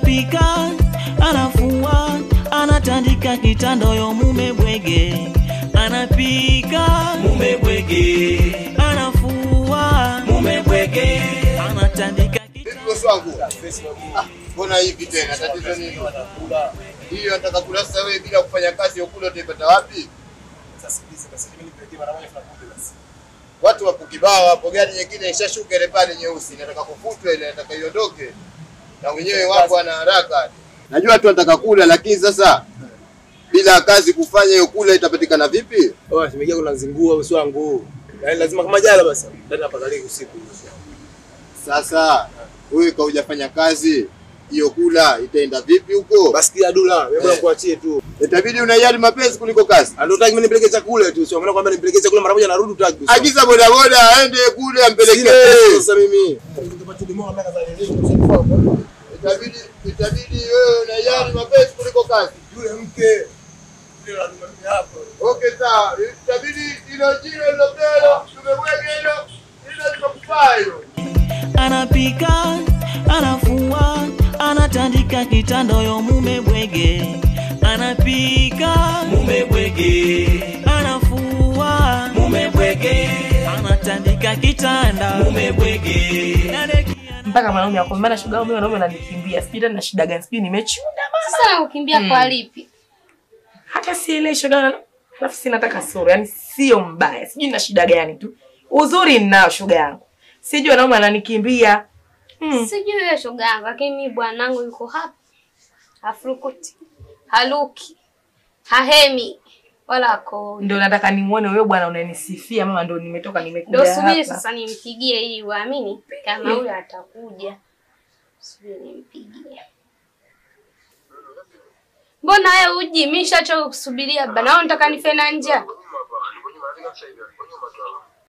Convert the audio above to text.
Anapika, anafua, anatandika kitanda yo mume bwege. Anapika, mume bwege. Anafua, mume bwege. Anatandika kitanda. Bosi wangu. Mbona hivi tena tatizo nini? Hiyo nataka kula sasa wewe bila kufanya kazi ukule utaipata wapi? Sasa sikiliza basi mimi nipelekee mara moja tunakuja basi. Watu wapo kibao hapo, gari nyingine ishashuka ile pale nyeusi, nataka kufutwa ile, nataka iondoke. Na wenyewe wapo ana haraka. Najua watu wanataka kula lakini sasa bila kazi kufanya hiyo kula itapatikana vipi? Oh, simejia kuna zingua bosi wangu. Yaani lazima kama jana basi. Ndani hapa usiku. Sasa wewe kama hujafanya kazi hiyo kula itaenda vipi huko? Basi kila dola wewe bora kuachie tu. Itabidi unayali mapenzi kuliko kazi. Ndio mimi nipeleke chakula tu, sio maana kwamba nipeleke chakula mara moja narudi utaki. Agiza boda boda aende kule ampelekee. Sasa mimi itabidi wewe unayali mapenzi kuliko kazi. Yule mke yule anamwambia hapo. Okay sawa, itabidi ilo jino ilo belo tumebwege hilo hilo limekufaa hilo. Anapika, anafua, anatandika kitanda yo mume bwege. Anapika, mume bwege. Anafua, mume bwege. Anatandika kitanda mume bwege. Mpaka mwanaume akombe, maana shoga mimi wanaume wananikimbia. Sijui tena shida gani, sijui nimechunda mama. Sasa ukimbia kwa lipi? Hata sielewi shoga, alafu sina hata kasoro, yani sio mbaya. Sijui nina shida gani tu. Uzuri ninao shoga yangu. Sijui wanaume wananikimbia. Sijui wewe shoga yangu, lakini mimi bwanangu yuko hapa. Hafurukuti. Haluki. Hahemi. Wala ko. Ndio nataka nimuone wewe bwana unanisifia mama, ndio nimetoka nimekuja hapa. Ndio subiri sasa nimpigie ili uamini kama huyo atakuja. Subiri nimpigie. Mbona wewe uji? Mimi nishachoka kusubiria bana. Wewe unataka nife na njaa?